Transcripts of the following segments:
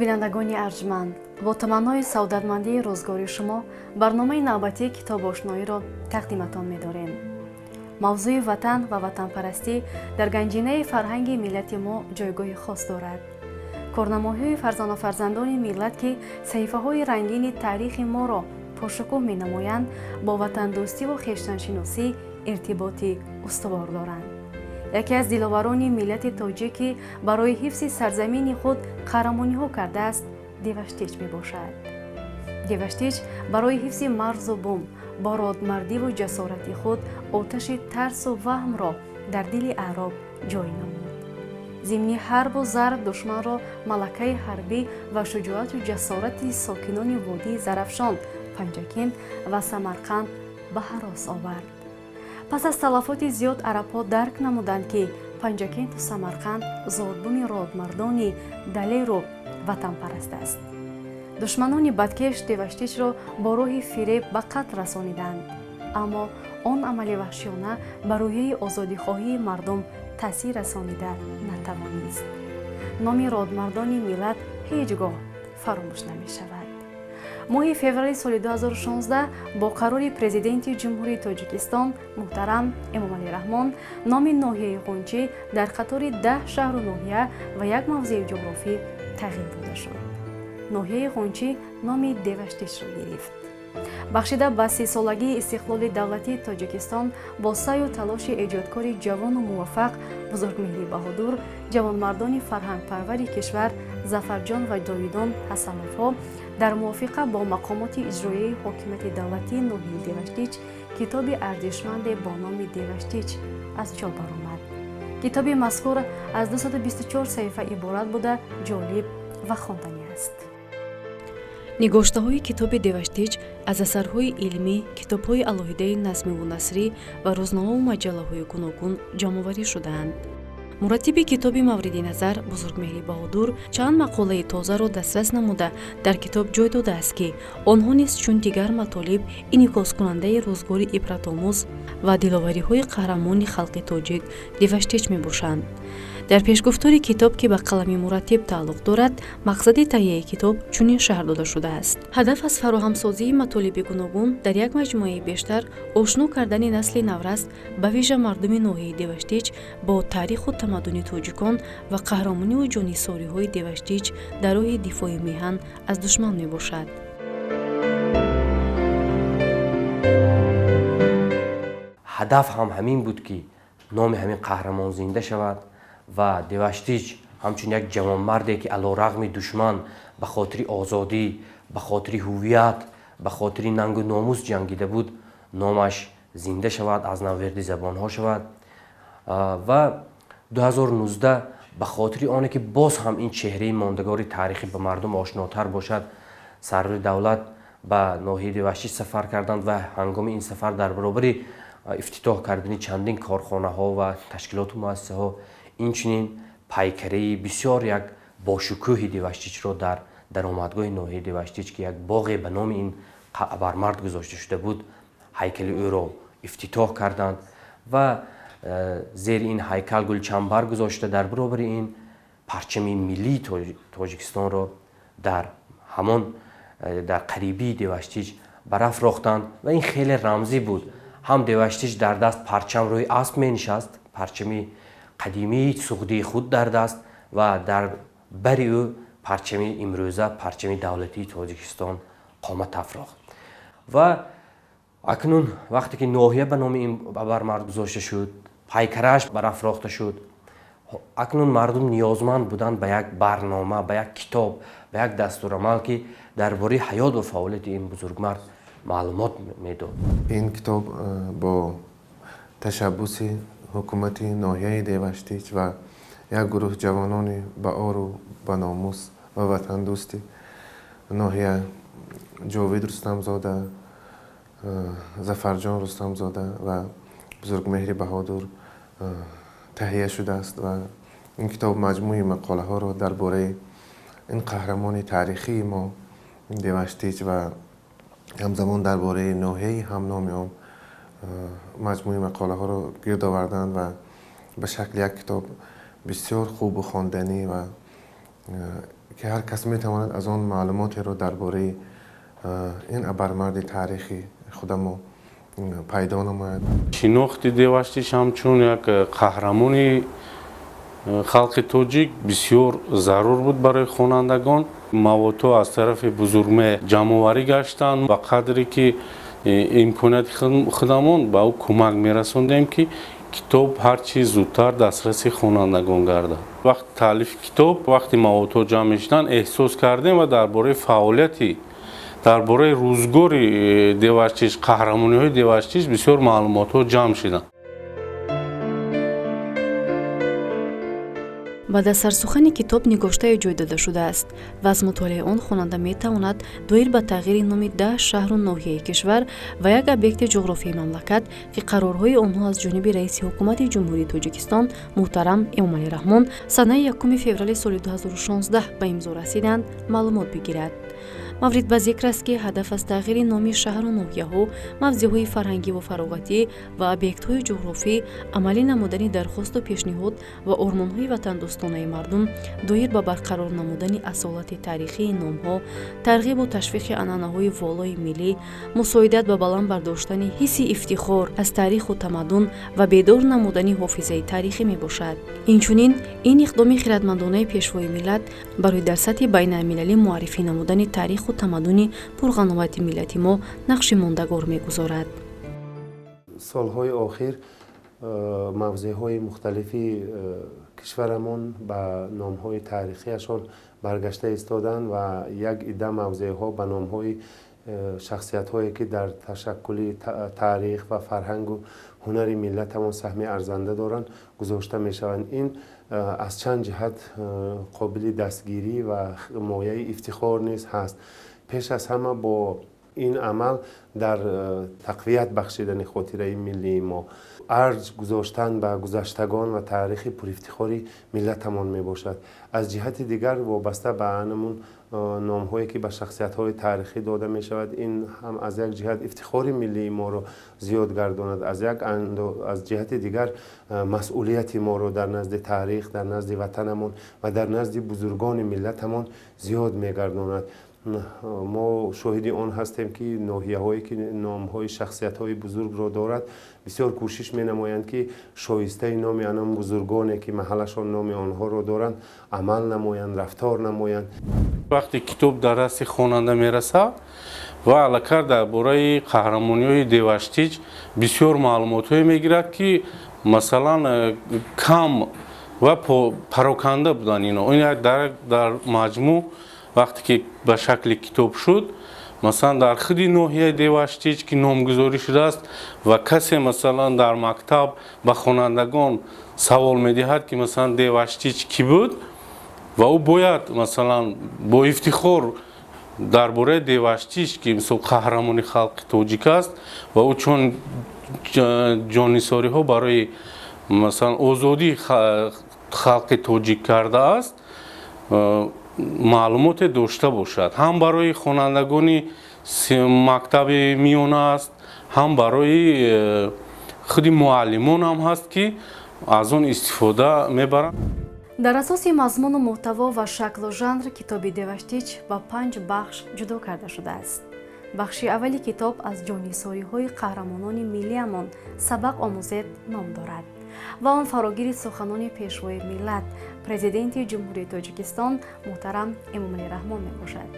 Бинандагони арҷманд, бо таманнои саодатмандии рӯзгори шумо барномаи навбатии китобошноиро тақдиматон медорем. Мавзӯи ватан ва ватанпарастӣ дар ганҷинаи фарҳанги миллати мо ҷойгоҳи хос дорад. Корнамоҳои фарзонафарзандони миллат, ки саҳифаҳои рангини таърихи моро пуршукӯҳ менамоянд, бо ватандӯстиву хештаншиносӣ иртиботи устувор доранд. Яке аз диловарони миллати тоҷик, ки барои ҳифзи сарзамини худ қаҳрамониҳо кардааст, Деваштич мебошад. Деваштич барои ҳифзи марзу бум бо родмардиву ҷасорати худ оташи тарсу ваҳмро дар дили аъроб ҷой намуд. Зимни ҳарбу зарб душманро малакаи ҳарбӣ ва шуҷоату ҷасорати сокинони водии Зарафшон, Панҷакент ва Самарқанд ба ҳарос овард. Пас аз талафоти зиёд арабҳо дарк намуданд, ки Панҷакенту Самарқанд зодбуми родмардони далеру ватанпараст аст. Душманони бадкеш Деваштичро бо роҳи фиреб ба қатл расониданд, аммо он амали ваҳшиёна ба рӯҳияи озодихоҳии мардум таъсир расонида натавонист. Номи родмардони миллат ҳеҷ гоҳ фаромӯш намешавад. Моҳи феврали соли 2016 бо қарори Президенти Ҷумҳурии Тоҷикистон муҳтарам Эмомалӣ Раҳмон номи ноҳияи Ғунчӣ дар қатори 10 шаҳру ноҳия ва як мавзеи ҷуғрофӣ тағйир дода шуд. Ноҳияи Ғунчӣ номи Деваштичро гирифт. Бахшида ба 30-солагии истиқлоли давлатии Тоҷикистон бо саъю талоши эҷодкори ҷавону муваффақ Бузургмеҳри Баҳодур, ҷавонмардони фарҳангпарвари кишвар Зафарҷон ва Ҷовидон Ҳасановҳо дар мувофиқа бо мақомоти иҷроияи ҳокимияти давлатии ноҳияи Деваштич китоби арзишманде бо номи Деваштич аз чоп баромад. Китоби мазкур аз 224 саҳифа иборат буда, ҷолиб ва хонданӣ аст. Нигоштаҳои китоби Деваштич аз асарҳои илмӣ, китобҳои алоҳидаи назмиву насрӣ ва рӯзномаву маҷаллаҳои гуногун ҷамъоварӣ шудаанд. Мураттиби китоби мавриди назар Бузургмеҳри Баҳодур чанд мақолаи тозаро дастрас намуда дар китоб ҷой додааст, ки онҳо низ чун дигар матолиб инъикоскунандаи рӯзгори ибратомӯз ва диловариҳои қаҳрамони халқи тоҷик Деваштич мебошанд. Дар пешгуфтори китоб, ки ба қалами мураттиб тааллуқ дорад, мақсади таҳияи китоб чунин шарҳ дода шудааст. Ҳадаф аз фароҳамсозии матолиби гуногун дар як маҷмӯаи бештар ошно кардани насли наврас, ба вижа мардуми ноҳияи Деваштич, бо таъриху тамаддуни тоҷикон ва қаҳрамониву ҷонисориҳои Деваштич дар роҳи дифои меҳан аз душман мебошад. Ҳадаф ҳам ҳамин буд, ки номи ҳамин қаҳрамон зинда шавад ва Деваштич ҳамчун як ҷавонмарде, ки алорағми душман ба хотири озодӣ, ба хотири ҳуввият, ба хотири нангу номус ҷангида буд, номаш зинда шавад, аз навверди забонҳо шавад. Ва 2019 ба хотири оне ки боз ҳам ин чеҳраи мондагори таърихӣ ба мардум ошнотар бошад, сарвари давлат ба ноҳияи Деваштич сафар карданд ва ҳангоми ин сафар дар баробари ифтитоҳ кардани чандин корхонаҳо ва ташкилоту муассисаҳо инчунин пайкараи бисёр як бошукӯҳи Деваштичро дар даромадгоҳи ноҳияи Деваштич, ки як боғе ба номи ин абармард гузошта шуда буд, ҳайкали ӯро ифтитоҳ карданд ва зери ин ҳайкал гулчанбар гузошта, дар баробари ин парчами миллии Тоҷикистонро дар ҳамон дар қарибии Деваштич барафрохтанд ва ин хеле рамзӣ буд. Ҳам Деваштич дар даст парчам рӯи асп менишаст, парчами қадимии суғдии худ дар даст, ва дар бари ӯ парчами имрӯза, парчами давлатии Тоҷикистон қомат афрохт. Ва акнун вақте ки ноҳия ба номи ин абармард гузошта шуд, пайкараш барафрохта шуд, акнун мардум ниёзманд буданд ба як барнома, ба як китоб, ба як дастурамал, ки дар бораи ҳаёт ва фаъолияти ин бузургмард маълумот медод. Ин китоб бо ташаббуси ҳукумати ноҳияи Деваштич ва як гурӯҳ ҷавонони баору ба номус ва ватандӯсти ноҳия Ҷовид Рустамзода, Зафарҷон Рустамзода ва Бузургмеҳри Баҳодур таҳия шудааст ва ин китоб маҷмӯи мақолаҳоро дар бораи ин қаҳрамони таърихии мо Деваштич ва ҳамзамон дар бораи ноҳияи ҳамноми он маҷмӯи мақолаҳоро гирд оварданд ва ба шакли як китоб бисёр хубу хонданӣ ва ки ҳар кас метавонад аз он маълумотеро дар бораи ин абармарди таърихи худамо пайдо намояд. Шинохти Деваштич ҳамчун як қаҳрамони халқи тоҷик бисёр зарур буд барои хонандагон. Маводҳо аз тарафи Бузургмеҳр ҷамъоварӣ гаштанд, ба қадре ки имконияти худамон ба ӯ кӯмак мерасондем, ки китоб ҳарчи зудтар дастраси хонандагон гардад. Вақти таълифи китоб, вақти маводҳо ҷамъ мешуданд, эҳсос кардем ва дар бораи фаъолияти, дар бораи рӯзгори Деваштич, қаҳрамониҳои Деваштич бисёр маълумотҳо ҷамъ шуданд. Ба дар сарсухани китоб нигоштае ҷой дода шудааст ва аз мутолиаи он хонанда метавонад доир ба тағйири номи 10 шаҳру ноҳияи кишвар ва як объекти ҷуғрофии мамлакат, ки қарорҳои онҳо аз ҷониби раиси ҳукумати Ҷумҳурии Тоҷикистон муҳтарам Эмомалӣ Раҳмон санаи 1 феврали соли 2016 ба имзо расиданд, маълумот бигирад. Маврид ба зикр аст, ки ҳадаф аз тағйири номи шаҳру ноҳияҳо, мавзеъҳои фарҳангиву фароғатӣ ва объектҳои ҷуғрофӣ амалӣ намудани дархосту пешниҳод ва ормонҳои ватандӯстонаи мардум доир ба барқарор намудани асолати таърихии номҳо, тарғибу ташвиқи анъанаҳои волои миллӣ, мусоидат ба баланд бардоштани ҳисси ифтихор аз таъриху тамаддун ва бедор намудани ҳофизаи таърихӣ мебошад. Инчунин ин иқдоми хиратмандонаи пешвои миллат барои дар сатҳи байналмилалӣ муаррифӣ намудани таъриху тамаддуни пурғановати миллати мо нақши мондагор мегузорад. Солҳои охир мавзеъҳои мухталифи кишварамон ба номҳои таърихиашон баргашта истоданд ва як идда мавзеъҳо ба номҳои шахсиятҳое ки дар ташаккули таърих ва фарҳангу ҳунари миллатамон саҳми арзанда доранд гузошта мешаванд. Ин аз чанд ҷиҳат қобили дастгирӣ ва мояи ифтихор низ ҳаст. Пеш аз ҳама бо ин амал дар тақвият бахшидани хотираи миллии мо, арҷ гузоштан ба гузаштагон ва таърихи пурифтихори миллатамон мебошад. Аз ҷиҳати дигар вобаста ба анамун номҳое ки ба шахсиятҳои таърихӣ дода мешавад, ин ҳам аз як ҷиҳат ифтихори миллии моро зиёд гардонад, аз ҷиҳати дигар масъулияти моро дар назди таърих, дар назди ватанамон ва дар назди бузургони миллатамон зиёд мегардонад. Мо шоҳиди он ҳастем, ки ноҳияҳое ки номҳои шахсиятҳои бузургро дорад, бисёр кӯшиш менамоянд, ки шоистаи номи анам бузургоне ки маҳаллашон номи онҳоро доранд, амал намоянд, рафтор намоянд. Вақте китоб дар дасти хонанда мерасад ва аллакай дар бораи қаҳрамониҳои Деваштич бисёр маълумотҳое мегирад, ки масалан кам ва пароканда буданд ино. Ин дар маҷмӯъ вақте ки ба шакли китоб шуд, масалан дар худи ноҳияи Деваштич ки номгузорӣ шудааст ва касе масалан дар мактаб ба хонандагон савол медиҳад, ки масалан Деваштич кӣ буд, ва ӯ бояд масалан бо ифтихор дар бораи Деваштич, ки мисол қаҳрамони халқи тоҷик аст ва ӯ чун ҷоннисориҳо барои масалан озодии халқи тоҷик кардааст, маълумоте дошта бошад. Ҳам барои хонандагони мактаби миёна аст, ҳам барои худи муаллимон ҳам ҳаст, ки аз он истифода мебаранд. Дар асоси мазмуну муҳтаво ва шаклу жанр китоби Деваштич ба 5 бахш ҷудо карда шудааст. Бахши аввали китоб аз ҷоннисориҳои қаҳрамонони миллиамон сабақ омӯзед ном дорад ва он фарогири суханони пешвои миллат, президенти Ҷумҳурии Тоҷикистон муҳтарам Эмомалӣ Раҳмон мебошад.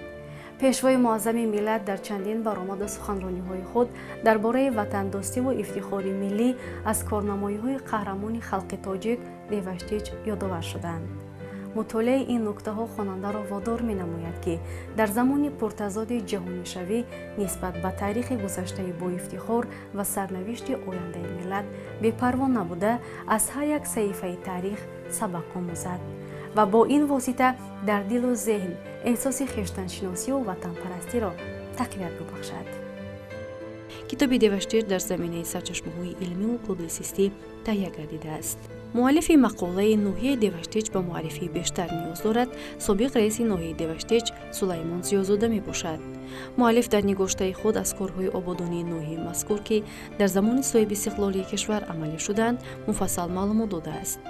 Пешвои муаззами миллат дар чандин баромаду суханрониҳои худ дар бораи ватандӯстиву ифтихори миллӣ аз корнамоиҳои қаҳрамони халқи тоҷик Деваштич ёдовар шуданд. Мутолиаи ин нуктаҳо хонандаро водор менамояд, ки дар замони пуртазоди ҷаҳонишавӣ нисбат ба таърихи гузаштаи боифтихор ва сарнавишти ояндаи миллат бепарво набуда, аз ҳар як саҳифаи таърих сабақ омӯзад ва бо ин восита дар дилу зеҳн эҳсоси хештаншиносию ватанпарастиро тақвият бибахшад. Китоби Деваштич дар заминаи сарчашмаҳои илмиву публисистӣ таҳия гардидааст. Муаллифи мақолаи ноҳияи Деваштич ба муаррифии бештар ниёз дорад, собиқ раиси ноҳияи Деваштич Сулаймон Зиёзода мебошад. Муаллиф дар нигоштаи худ аз корҳои ободонии ноҳияи мазкур, ки дар замони соҳиби истиқлолии кишвар амалӣ шуданд, муфассал маълумот додааст.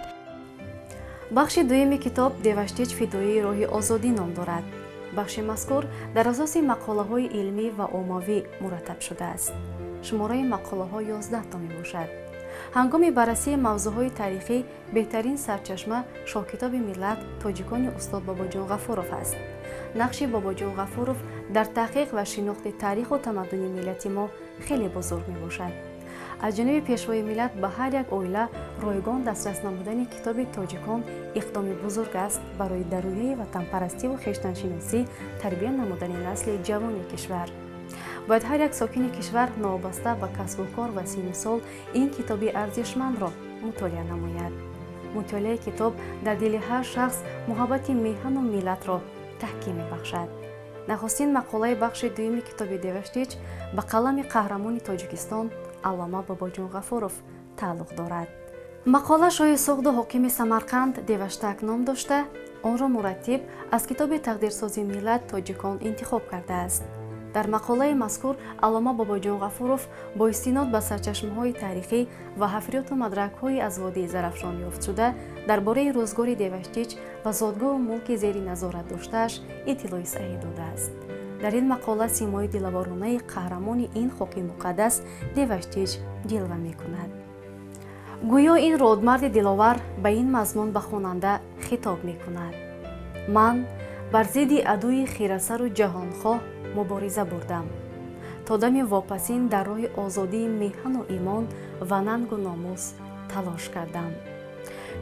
Бахши дуюми китоб Деваштич фидоии роҳи озодӣ ном дорад. Бахши мазкур дар асоси мақолаҳои илмӣ ва оммавӣ мураттаб шудааст. Шумораи мақолаҳо 11 то мебошад. Ҳангоми баррасии мавзӯъҳои таърихӣ беҳтарин сарчашма шоҳкитоби миллат тоҷикони устод Бобоҷон Ғафуров аст. Нақши Бобоҷон Ғафуров дар таҳқиқ ва шинохти таъриху тамаддуни миллати мо хеле бузург мебошад. Аз ҷониби пешвои миллат ба ҳар як оила ройгон дастрас намудани китоби тоҷикон иқдоми бузург аст барои дар рӯяи ватанпарастиву хештаншиносӣ тарбия намудани насли ҷавони кишвар. Бояд ҳар як сокини кишвар новобаста ба касбу кор ва синну сол ин китоби арзишмандро мутолиа намояд. Мутолиаи китоб дар дили ҳар шахс муҳаббати меҳану миллатро таҳким мебахшад. Нахустин мақолаи бахши дуюми китоби Деваштич ба қалами қаҳрамони Тоҷикистон Аллома Бобоҷон Ғафуров тааллуқ дорад. Мақола шоҳи Суғду ҳокими Самарқанд Деваштак ном дошта, онро мураттиб аз китоби тақдирсози миллат тоҷикон интихоб кардааст. Дар мақолаи мазкур Аллома Бобоҷон Ғафуров бо истинод ба сарчашмаҳои таърихӣ ва ҳафриёту мадракҳои аз водии Зарафшон ёфтшуда дар бораи рӯзгори Деваштич ва зодгоҳу мулки зери назорат доштааш иттилои саҳеҳ додааст. Дар ин мақола симои дилаворонаи қаҳрамони ин хоки муқаддас Деваштич ҷилва мекунад. Гӯё ин родмарди диловар ба ин мазмун ба хонанда хитоб мекунад. Ман бар зидди адуи хирасару ҷаҳонхоҳ мубориза бурдам, то дами вопасин дар роҳи озодии меҳану имон ва нангу номус талош кардам.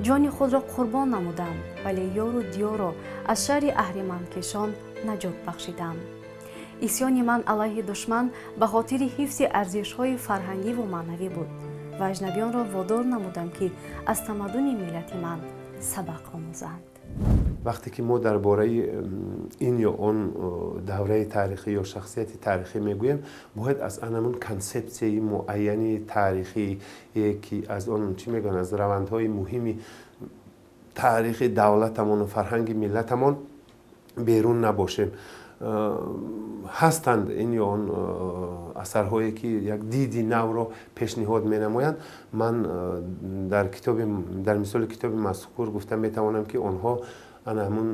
Ҷони худро қурбон намудам, вале ёру диёрро аз шарри аҳриманкешон наҷот бахшидам. Исёни ман алайҳи душман ба хотири ҳифзи арзишҳои фарҳангиву маънавӣ буд ва аҷнабиёнро водор намудам, ки аз тамаддуни миллати ман сабақ омӯзанд. Вақте ки мо дар бораи ин ё он давраи таърихӣ ё шахсияти таърихӣ мегӯем, бояд аз анамун консепсияи муайяни таърихие ки аз он чӣ мегӯянд, аз равандҳои муҳими таърихи давлатамону фарҳанги миллатамон берун набошем. Ҳастанд ин ё он асарҳое ки як диди навро пешниҳод менамоянд. Ман дар мисоли китоби мазкур гуфта метавонам, ки онҳо ана ҳамун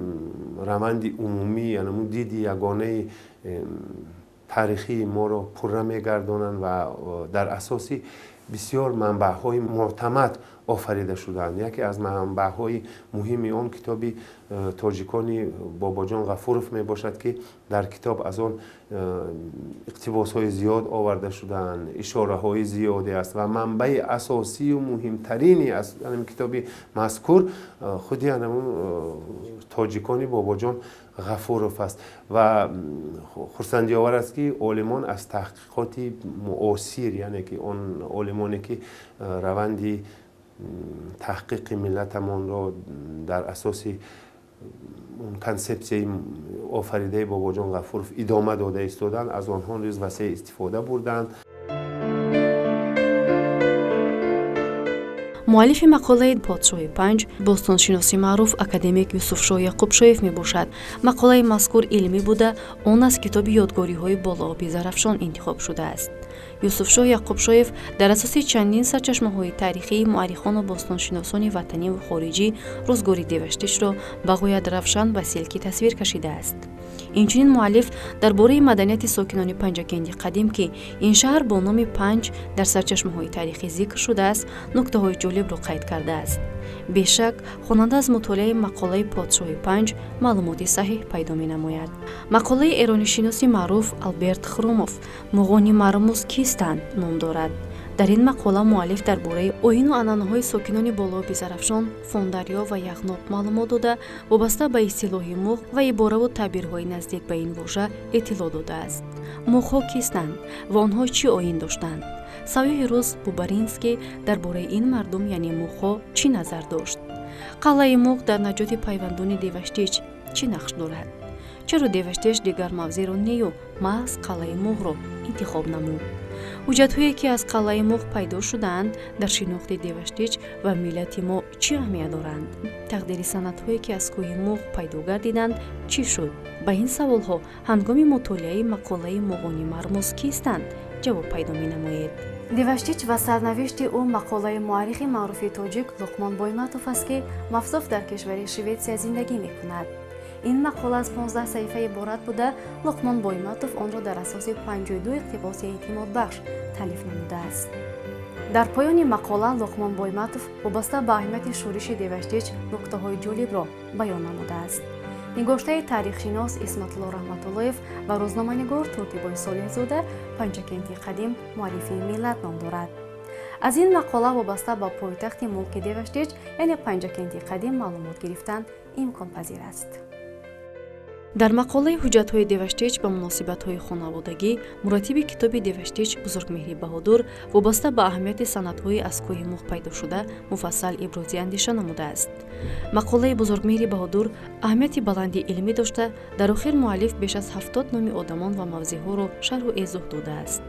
раванди умумӣ, ана ҳамун диди ягонаи таърихии моро пурра мегардонанд ва дар асоси бисёр манбаъҳои мӯътамад офарида шудаанд. Яке аз манбаъҳои муҳими он китоби тоҷикони Бобоҷон Ғафуров мебошад, ки дар китоб аз он иқтибосҳои зиёд оварда шудаанд, ишораҳои зиёде аст ва манбаи асосию муҳимтарини аз ҳамин китоби мазкур худи ҳамун тоҷикони Бобоҷон Ғафуров аст. Ва хурсандиовар аст, ки олимон аз таҳқиқоти муосир, яъне ки он олимоне ки раванди таҳқиқи миллатамонро дар асоси консепсияи офаридаи Бобоҷон Ғафуров идома дода истоданд, аз онҳо низ васеъ истифода бурданд. Муаллифи мақолаи Подшоҳи Панҷ бостоншиноси маъруф академик Юсуфшоҳ Яқубшоев мебошад. Мақолаи мазкур илмӣ буда, он аз китоби ёдгориҳои болооби Зарафшон интихоб шудааст. Юсуфшоҳ Яқубшоев дар асоси чандин сарчашмаҳои таърихии муаррихону бостоншиносони ватаниву хориҷӣ рӯзгори Деваштичро ба ғоят равшан ва селкӣ тасвир кашидааст. Инчунин муаллиф дар бораи маданияти сокинони Панҷакенди қадим, ки ин шаҳр бо номи Панҷ дар сарчашмаҳои таърихӣ зикр шудааст, нуктаҳои ҷолибро қайд кардааст. Бешак, хонанда аз мутолиаи мақолаи Подшоҳи Панҷ маълумоти саҳеҳ пайдо менамояд. Мақолаи эронишиноси маъруф Алберт Хромов «Муғони мармуз кистанд» ном дорад. Дар ин мақола муаллиф дар бораи оину анъанаҳои сокинони болооби Зарафшон, Фондарё ва Яғноб маълумот дода, вобаста ба истилоҳи муғ ва ибораву таъбирҳои наздик ба ин вожа иттилоъ додааст. Муғҳо кистанд ва онҳо чӣ оин доштанд? Сайёҳи рус Бубаринский дар бораи ин мардум, яъне муғҳо, чӣ назар дошт? Қалъаи Муғ дар наҷоти пайвандони Деваштич чӣ нақш дорад? Чаро Деваштич дигар мавзеъро нею маҳз қалъаи Муғро интихоб намуд? Ҳуҷҷатҳое ки аз қалъаи Муғ пайдо шудаанд, дар шинохти Деваштич ва миллати мо чӣ аҳамият доранд? Тақдири санадҳое ки аз кӯҳи Муғ пайдо гардиданд чӣ шуд? Ба ин саволҳо ҳангоми мутолиаи мақолаи Муғони мармуз кистанд ҷавоб пайдо менамоед. Деваштич ва сарнавишти ӯ мақолаи муаррихи маъруфи тоҷик Луқмон Бойматов аст, ки мавсуф дар кишвари Шветсия зиндагӣ мекунад. Ин мақола аз 15 саҳифа иборат буда, Луқмон Бойматов онро дар асоси 52 иқтибоси эътимодбахш таълиф намудааст. Дар поёни мақола Луқмон Бойматов вобаста ба аҳамияти шӯриши Деваштич нуктаҳои ҷолибро баён намудааст. Нигоштаи таърихшинос Исматулло Раҳматуллоев ва рӯзноманигор Турдибой Солеҳзода Панҷакенти қадим муаррифии миллат ном дорад. Аз ин мақола вобаста ба пойтахти мулки Деваштич, яъне Панҷакенти қадим маълумот гирифтан имконпазир аст. Дар мақолаи ҳуҷҷатҳои Деваштич ба муносибатҳои хонаводагӣ мураттиби китоби Деваштич Бузургмеҳри Баҳодур вобаста ба аҳамияти санадҳои аз кӯҳи Муғ пайдошуда муфассал ибрози андеша намудааст. Мақолаи Бузургмеҳри Баҳодур аҳамияти баланди илмӣ дошта, дар охир муаллиф беш аз 70 номи одамон ва мавзеъҳоро шарҳу эзоҳ додааст.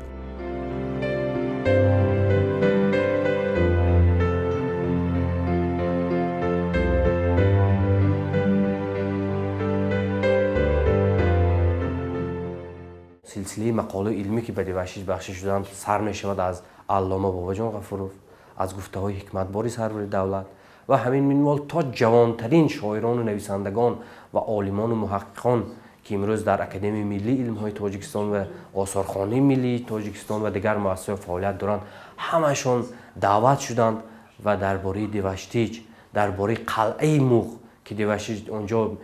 Силсилаи мақолаи илмӣ, ки ба Деваштич бахшида шуданд, сар мешавад аз аллома Бобоҷон Ғафуров, аз гуфтаҳои ҳикматбори сарвари давлат ва ҳамин минвол то ҷавонтарин шоирону нависандагон ва олимону муҳаққиқон, ки имрӯз дар Академияи миллии илмҳои Тоҷикистон ва Осорхонаи миллии Тоҷикистон ва дигар муассисаҳо фаъолият доранд, ҳамашон даъват шуданд ва дар бораи Деваштич, дар бораи қалъаи Муғ, ки Деваштич онҷо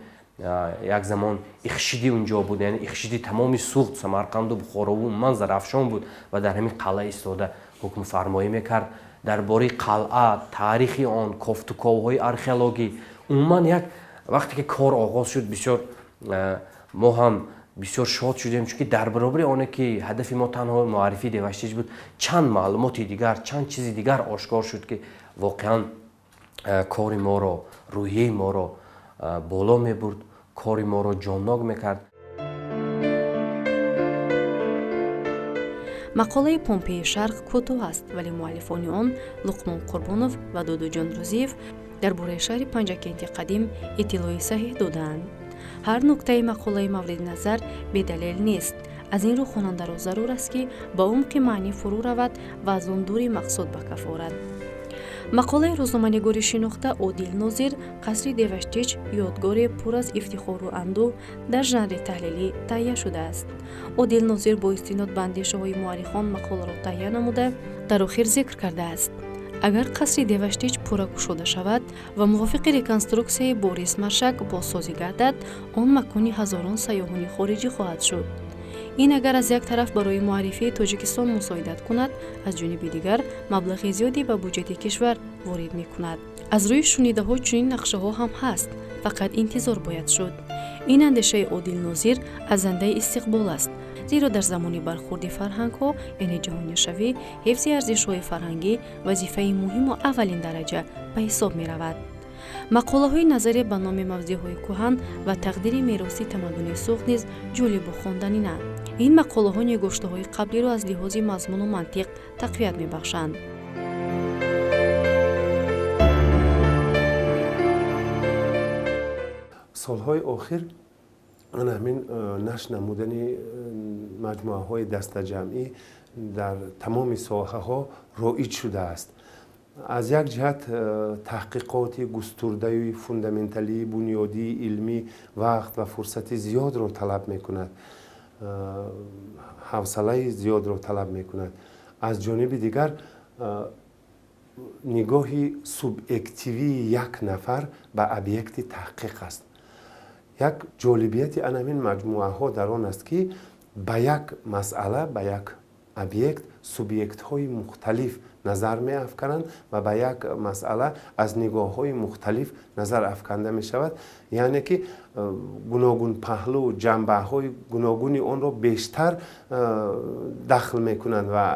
як замон ихшиди унҷо буд, яъне ихшиди тамоми Суғд, Самарқанду Бухорову умуман Зарафшон буд ва дар ҳамин қалъа истода ҳукмфармоӣ мекард. Дар бораи қалъа, таърихи он, кофтуковҳои археологӣ, умуман як вақте ки кор оғоз шуд, бисёр мо ҳам бисёр шод шудем, чунки дар баробари оне ки ҳадафи мо танҳо муаррифии Деваштич буд, чанд маълумоти дигар, чанд чизи дигар ошкор шуд, ки воқеан кори моро, рӯҳияи моро боло мебурд, кори моро ҷоннок мекард. Мақолаи Помпеи Шарқ кӯтоҳ аст, вале муаллифони он Луқмон Қурбонов ва Додуҷон Рӯзиев дар бораи шаҳри Панҷакенти қадим иттилои саҳеҳ додаанд. Ҳар нуктаи мақолаи мавриди назар бедалел нест. Аз ин рӯ хонандаро зарур аст, ки ба умқи маънӣ фурӯ равад ва аз он дури мақсуд ба каф орад. Мақолаи рӯзноманигори шинохта Одил Нозир «Қасри Деваштич ёдгоре пур аз ифтихору андӯҳ» дар жанри таҳлилӣ таҳия шудааст. Одил Нозир бо истинод ба андешаҳои муаррихон мақоларо таҳия намуда, дар охир зикр кардааст: агар қасри Деваштич пурра кушода шавад ва мувофиқи реконструксияи Борис Маршак бозсозӣ гардад, он макони ҳазорон сайёҳони хориҷӣ хоҳад шуд. Ин агар аз як тараф барои муаррифии Тоҷикистон мусоидат кунад, аз ҷониби дигар маблағи зиёде ба буҷети кишвар ворид мекунад. Аз рӯи шунидаҳо чунин нақшаҳо ҳам ҳаст, фақат интизор бояд шуд. Ин андешаи Одил Нозир азандаи истиқбол аст, зеро дар замони бархурди фарҳангҳо, яъне ҷаҳонишавӣ, ҳифзи арзишҳои фарҳангӣ вазифаи муҳиму аввалин дараҷа ба ҳисоб меравад. Мақолаҳои назария ба номи мавзеъҳои кӯҳан ва тақдири мероси тамаддуни Суғд низ ҷолибу хонданинанд. Ин мақолаҳо нигоштаҳои қаблиро аз лиҳози мазмуну мантиқ тақвият мебахшанд. Солҳои охир ана ҳамин нашр намудани маҷмӯаҳои дастаҷамъӣ дар тамоми соҳаҳо роиҷ шудааст. Аз як ҷиҳат таҳқиқоти густурдаи фундаменталии бунёдии илмӣ вақт ва фурсати зиёдро талаб мекунад, ҳавсалаи зиёдро талаб мекунад. Аз ҷониби дигар нигоҳи субъективии як нафар ба объекти таҳқиқ аст. Як ҷолибияти ана ҳамин маҷмӯаҳо дар он аст, ки ба як масъала, ба як объект субъектҳои мухталиф назар меафкананд ва ба як масъала аз нигоҳҳои мухталиф назар афканда мешавад, яъне ки гуногун паҳлу, ҷанбаҳои гуногуни онро бештар дахл мекунанд ва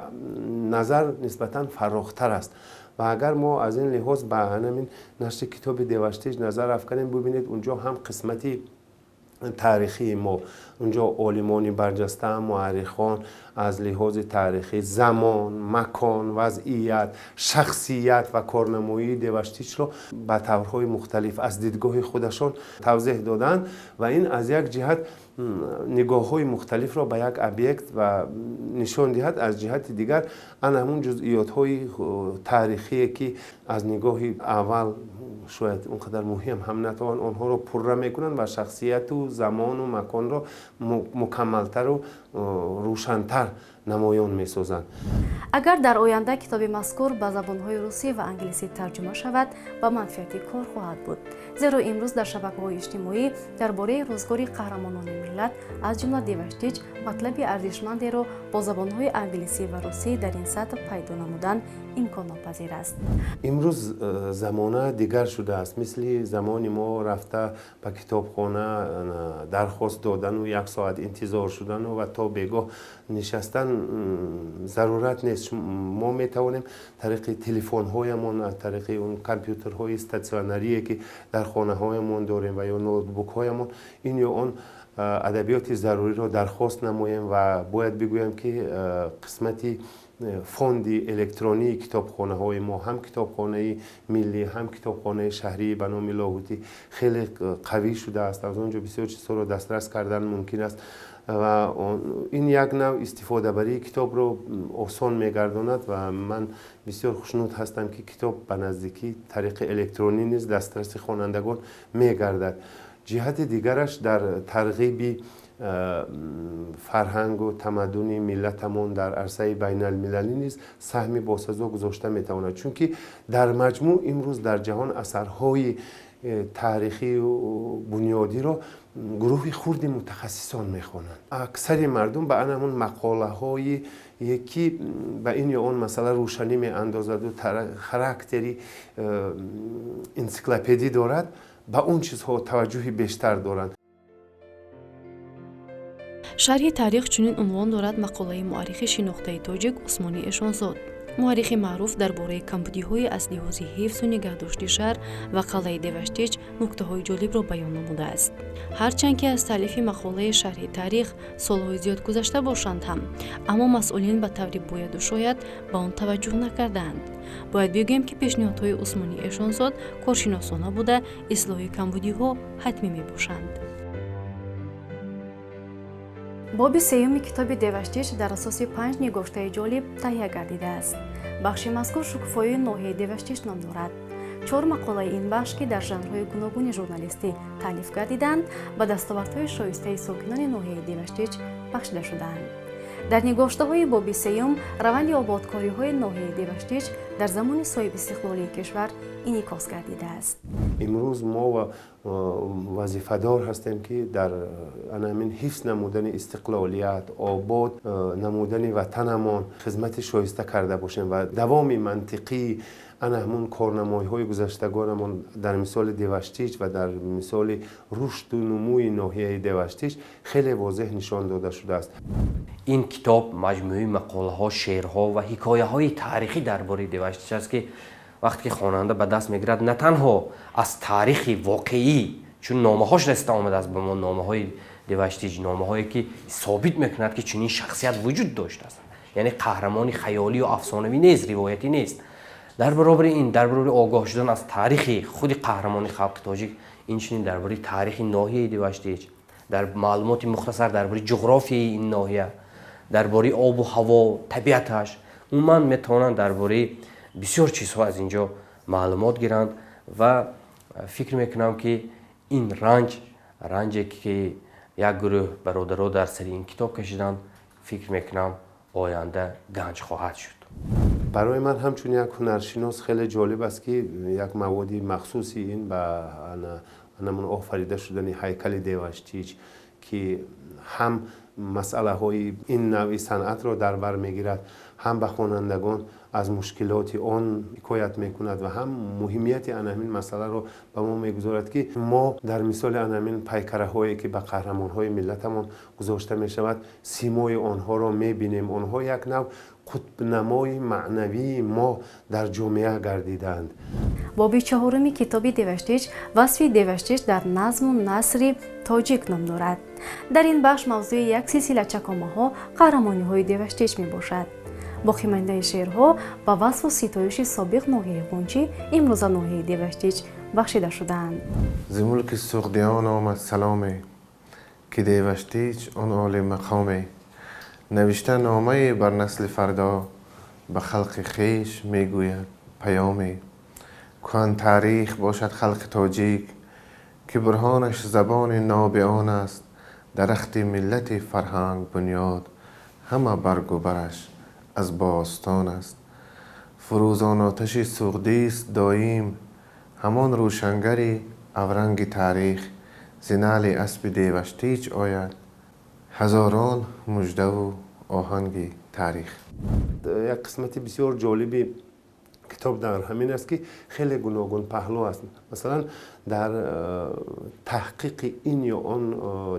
назар нисбатан фарохтар аст. Ва агар мо аз ин лиҳоз ба ҳамин нашри китоби Деваштич назар афканем, бубинед, унҷо ҳам қисмати таърихии мо, унҷо олимони барҷаста, муаррихон аз лиҳози таърихӣ замон, макон, вазъият, шахсият ва корнамоии Деваштичро ба таврҳои мухталиф аз дидгоҳи худашон тавзеҳ доданд ва ин аз як ҷиҳат Нигоҳҳои мухталифро ба як объект ва нишон диҳад, аз ҷиҳати дигар ана ҳамун ҷузъиётҳои таърихие, ки аз нигоҳи аввал шояд он қадар муҳим ҳам натавон, онҳоро пурра мекунанд ва шахсияту замону маконро мукаммалтару рӯшантар намоён месозанд. Агар дар оянда китоби мазкур ба забонҳои русӣ ва англисӣ тарҷума шавад, ба манфиати кор хоҳад буд, зеро имрӯз дар шабакаҳои иҷтимоӣ дар бораи рӯзгори қаҳрамонони миллат, аз ҷумла Деваштич, матлаби арзишмандеро бо забонҳои англисӣ ва русӣ дар ин сатҳ пайдо намудан имконнопазир аст. Имрӯз замона дигар шудааст. Мисли замони мо рафта ба китобхона дархост додану як соат интизор шудану ва то бегоҳ нишастан зарурат нест. Мо метавонем тариқи телефонҳоямон, аз тариқи он компютерҳои статсионарие, ки дар хонаҳоямон дорем, ва ё ноутбукҳоямон ин ё он адабиёти заруриро дархост намоем. Ва бояд бигӯям, ки қисмати фонди электронии китобхонаҳои мо, ҳам китобхонаи миллӣ, ҳам китобхонаи шаҳрии ба номи Лоҳутӣ, хеле қавӣ шудааст. Аз он ҷо бисёр чизҳоро дастрас кардан мумкин аст ва ин як нав истифодабарии китобро осон мегардонад. Ва ман бисёр хушнуд ҳастам, ки китоб ба наздикӣ тариқи электронӣ низ дастраси хонандагон мегардад. Ҷиҳати дигараш дар тарғиби фарҳангу тамаддуни миллатамон дар арсаи байналмилалӣ низ саҳми босазо гузошта метавонад, чунки дар маҷмӯъ имрӯз дар ҷаҳон асарҳои таърихию бунёдиро гурӯҳи хурди мутахассисон мехонанд. Аксари мардум ба ана ҳамун мақолаҳое, ки ба ин ё он масъала рӯшанӣ меандозаду характери энсиклопедӣ дорад, ба он чизҳо таваҷҷӯҳи бештар доранд. Шарҳи таърих чунин унвон дорад мақолаи муаррихи шинохтаи тоҷик Усмони Эшонзод. Муаррихи маъруф дар бораи камбудиҳои аз лиҳози ҳифзу нигаҳдошти шаҳр ва қалъаи Деваштич нуктаҳои ҷолибро баён намудааст. Ҳарчанд ки аз таълифи мақолаи шарҳи таърих солҳои зиёд гузашта бошанд ҳам, аммо масъулин ба таври бояду шояд ба он таваҷҷӯҳ накардаанд. Бояд бигӯем, ки пешниҳодҳои Усмони Эшонзод коршиносона буда, ислоҳи камбудиҳо ҳатмӣ мебошанд. Боби сеюми китоби Деваштич дар асоси панҷ нигоштаи ҷолиб таҳия гардидааст. Бахши мазкур «Шукуфоии ноҳияи Деваштич» ном дорад. Чор мақолаи ин бахш, ки дар жанрҳои гуногуни журналистӣ таълиф гардиданд, ба дастовардҳои шоистаи сокинони ноҳияи Деваштич бахшида шудаанд. Дар нигоштаҳои боби сеюм раванди ободкориҳои ноҳияи Деваштич дар замони соҳибистиқлолии кишвар инъикос гардидааст. Имрӯз мо вазифадор ҳастем, ки дар анамин ҳифз намудани истиқлолият, обод намудани ватанамон хизмати шоиста карда бошем ва давоми мантиқии ана ҳамун корнамоиҳои гузаштагонамон дар мисоли Деваштич ва дар мисоли рушду нумӯи ноҳияи Деваштич хеле возеҳ нишон дода шудааст. Ин китоб маҷмӯи мақолаҳо, шеърҳо ва ҳикояҳои таърихӣ дар бораи Деваштич аст, ки вақте ки хонанда ба даст мегирад, на танҳо аз таърихи воқеӣ, чун номаҳош расида омадааст ба мо, номаҳои Деваштич, номаҳое ки собит мекунад, ки чунин шахсият вуҷуд доштааст, яъне қаҳрамони хаёлию афсонавӣ нест, ривоятӣ нест. Дар баробари ин, дар баробари огоҳ шудан аз таърихи худи қаҳрамони халқи тоҷик, инчунин дар бораи таърихи ноҳияи Деваштич, дар маълумоти мухтасар дар бораи ҷуғрофияи ин ноҳия, дар бораи обу ҳаво, табиаташ, умуман метавонанд дар бораи бисёр чизҳо аз ин ҷо маълумот гиранд. Ва фикр мекунам, ки ин ранҷ, ранҷе ки як гурӯҳ бародаро дар сари ин китоб кашиданд, фикр мекунам, оянда ганҷ хоҳад шуд. Барои ман ҳамчун як ҳунаршинос хеле ҷолиб аст, ки як маводи махсуси ин ба намун офарида шудани ҳайкали Деваштич, ки ҳам масъалаҳои ин навъи санъатро дар бар мегирад, ҳам ба хонандагон аз мушкилоти он ҳикоят мекунад ва ҳам муҳимияти ана ҳамин масъаларо ба мо мегузорад, ки мо дар мисоли ана ҳамин пайкараҳое, ки ба қаҳрамонҳои миллатамон гузошта мешавад, симои онҳоро мебинем. Онҳо як нав қутбнамои маънавии мо дар ҷомеа гардидаанд. Боби чаҳоруми китоби Деваштич «Васфи Деваштич дар назму насри тоҷик» ном дорад. Дар ин бахш мавзӯи як силсила чакомаҳо қаҳрамониҳои Деваштич мебошад. Боқимондаи шеърҳо ба васфу ситоиши собиқ ноҳияи Ғунчӣ, имрӯза ноҳияи Деваштич, бахшида шудаанд. Зи мулки Суғдиён омад саломе, Ки Деваштич он оли мақоме, навишта номае бар насли фардо, ба халқи хеш мегӯяд паёме. Куҳан таърих бошад халқи тоҷик, ки бурҳонаш забони ноби он аст, дарахти миллати фарҳанг бунёд, ҳама баргу бараш аз бостон аст. Фурӯзон оташи суғдист доим, ҳамон рӯшангари авранги таърих, зи наъли аспи Деваштич ояд ҳазорон муждаву оҳанги таърих. Як қисмати бисёр ҷолиби китоб дар ҳамин аст, ки хеле гуногун паҳлӯ аст. Масалан, дар таҳқиқи ин ё он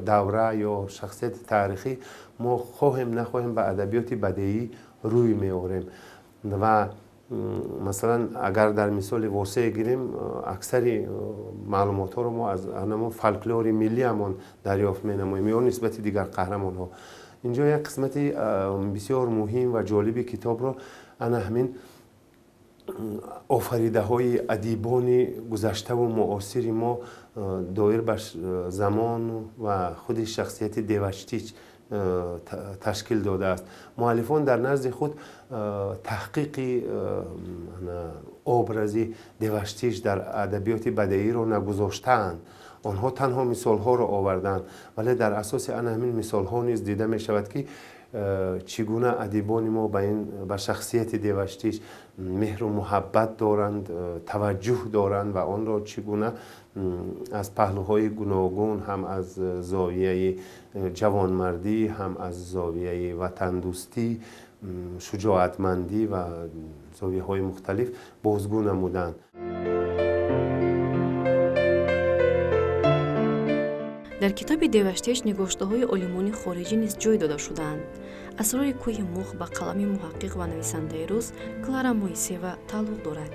давра ё шахсияти таърихӣ мо хоҳем нахоҳем ба адабиёти бадеӣ рӯй меорем ва масалан, агар дар мисоли Восеъ гирем, аксари маълумотҳоро мо аз ҳамон фолклори миллиамон дарёфт менамоем ё нисбати дигар қаҳрамонҳо. Инҷо як қисмати бисёр муҳим ва ҷолиби китобро ана ҳамин офаридаҳои адибони гузаштаву муосири мо доир ба замон ва худи шахсияти Деваштич ташкил додааст. Муаллифон дар назди худ таҳқиқи образи Деваштич дар адабиёти бадеиро нагузоштаанд. Онҳо танҳо мисолҳоро овардаанд, вале дар асоси ана ҳамин мисолҳо низ дида мешавад, ки чӣ гуна адибони мо ба шахсияти Деваштич меҳру муҳаббат доранд, таваҷҷӯҳ доранд ва онро чӣ гуна аз паҳлӯҳои гуногун, ҳам аз зовияи ҷавонмардӣ, ҳам аз зовияи ватандӯстӣ, шуҷоатмандӣ ва зовияҳои мухталиф бозгӯ намуданд. Дар китоби Деваштич нигоштаҳои олимони хориҷӣ низ ҷой дода шудаанд. Асрори кӯҳи Муғ ба қалами муҳаққиқ ва нависандаи рус Клара Моисева тааллуқ дорад.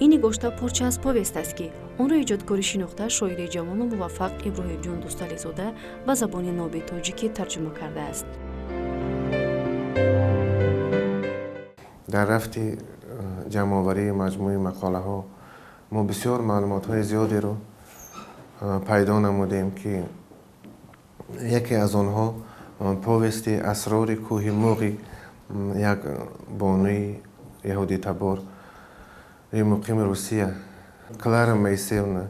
Ин нигошта порча аз повест аст, ки онро эҷодкори шинохта, шоири ҷавону муваффақ Иброҳимҷон Дӯстализода ба забони ноби тоҷикӣ тарҷума кардааст. Дар рафти ҷамъоварии маҷмӯи мақолаҳо мо бисёр маълумотҳои зиёдеро пайдо намудем, ки яке аз онҳо повести Асрори кӯҳи Муғи як бонуи яҳудитабори муқими Русия Клара Моисеевна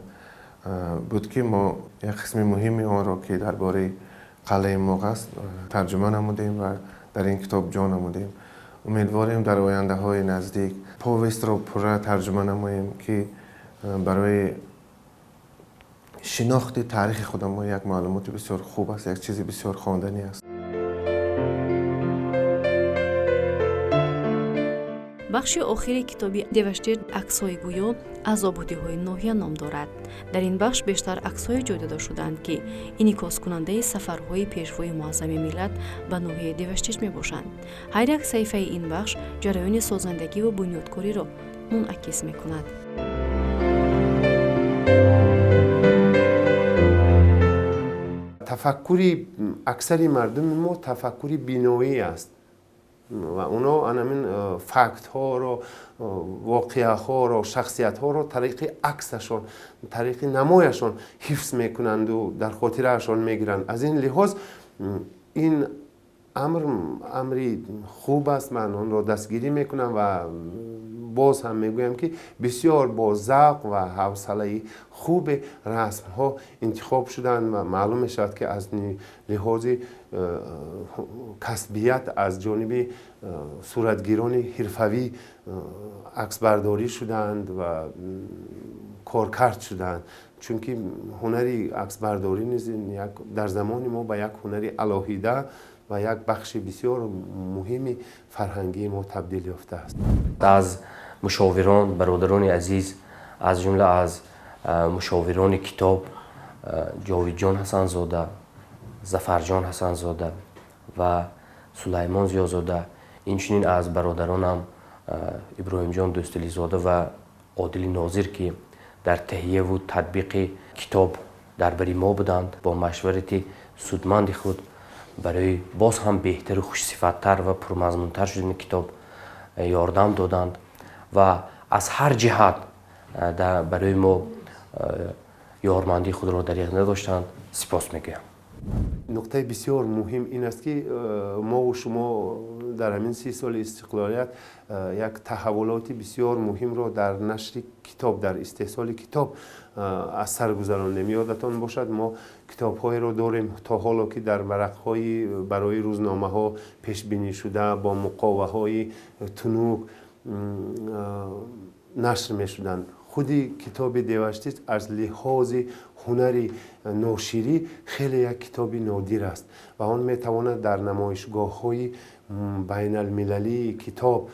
буд, ки мо як қисми муҳими онро, ки дар бораи қалъаи Муғ аст, тарҷума намудем ва дар ин китоб ҷо намудем. Умедворем дар ояндаҳои наздик повестро пурра тарҷума намоем, ки барои шинохти таърихи худамон як маълумоти бисёр хуб аст, як чизи бисёр хонданӣ аст. Бахши охири китоби Деваштич аксҳои гӯё аз ободиҳои ноҳия ном дорад. Дар ин бахш бештар аксҳое ҷой дода шудаанд, ки инъикоскунандаи сафарҳои пешвои муаззами миллат ба ноҳияи Деваштич мебошанд. Ҳар як саҳифаи ин бахш ҷараёни созандагиву бунёдкориро мунъакис мекунад. Тафаккури аксари мардуми мо тафаккури биноӣ аст ва оно анамин фактҳоро, воқеаҳоро, шахсиятҳоро тариқи аксашон, тариқи намояшон ҳифз мекунанду дар хотираашон мегиранд. Аз ин лиҳоз ин амр амри хуб аст, ман онро дастгирӣ мекунам ва боз ҳам мегӯям, ки бисёр бо завқ ва ҳавсалаи хубе расмҳо интихоб шуданд ва маълум мешавад, ки аз лиҳози касбият аз ҷониби суратгирони ҳирфавӣ аксбардорӣ шудаанд ва коркард шудаанд. Чунки ҳунари аксбардорӣ низ дар замони мо ба як ҳунари алоҳида ва як бахши бисёр муҳими фарҳангии мо табдил ёфтааст. Аз мушовирон, бародарони азиз, аз ҷумла аз мушовирони китоб Ҷовидҷон Ҳасанзода, Зафарҷон Ҳасанзода ва Сулаймон Зиёзода, инчунин аз бародаронам Иброҳимҷон Дӯстализода ва Одили Нозир, ки дар таҳияву татбиқи китоб дар бари мо буданд, бо машварати судманди худ барои боз ҳам беҳтару хушсифаттар ва пурмазмунтар шудани китоб ёрдам доданд ва аз ҳар ҷиҳат барои мо ёрмандии худро дариғ надоштанд. Сипос мегӯям. Нуқтаи бисёр муҳим ин аст, ки мову шумо дар ҳамин 30 соли истиқлолият як таҳаввулоти бисёр муҳимро дар нашри китоб, дар истеҳсоли китоб аз сар гузарондем. Ёдатон бошад, мо китобҳоеро дорем то ҳоло, ки дар варақҳои барои рӯзномаҳо пешбинӣ шуда, бо муқоваҳои тунук нашр мешуданд. Худи китоби Деваштич аз лиҳози ҳунари ноширӣ хеле як китоби нодир аст ва он метавонад дар намоишгоҳҳои байналмилалии китоб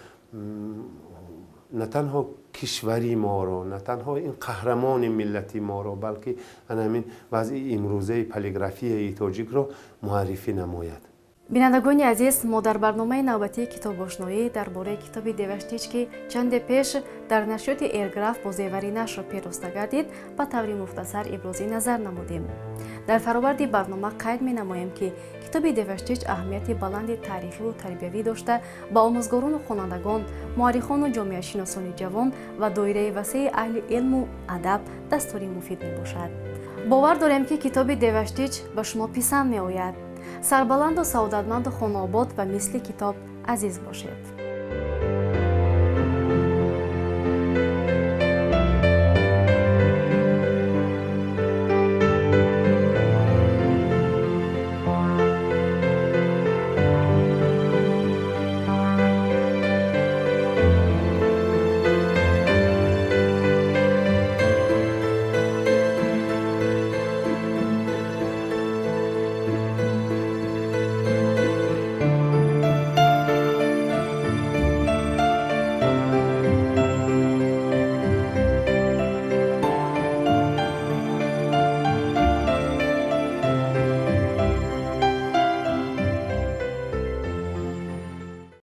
на танҳо кишвари моро, на танҳо ин қаҳрамони миллати моро, балки ана ҳамин вазъи имрӯзаи полиграфияи тоҷикро муаррифӣ намояд. Бинандагони азиз, мо дар барномаи навбатии Китобошноӣ дар бораи китоби Деваштич, ки чанде пеш дар нашриёти Эрграф бо зевари нашр пероста гардид, ба таври мухтасар ибрози назар намудем. Дар фароварди барнома қайд менамоем, ки китоби Деваштич аҳамияти баланди таърихиву тарбиявӣ дошта, ба омӯзгорону хонандагон, муаррихону ҷомеашиносони ҷавон ва доираи васеи аҳли илму адаб дастури муфид мебошад. Бовар дорем, ки китоби Деваштич ба шумо писанд меояд. Сарбаланду саодатманду хонаобод ва мисли китоб азиз бошед.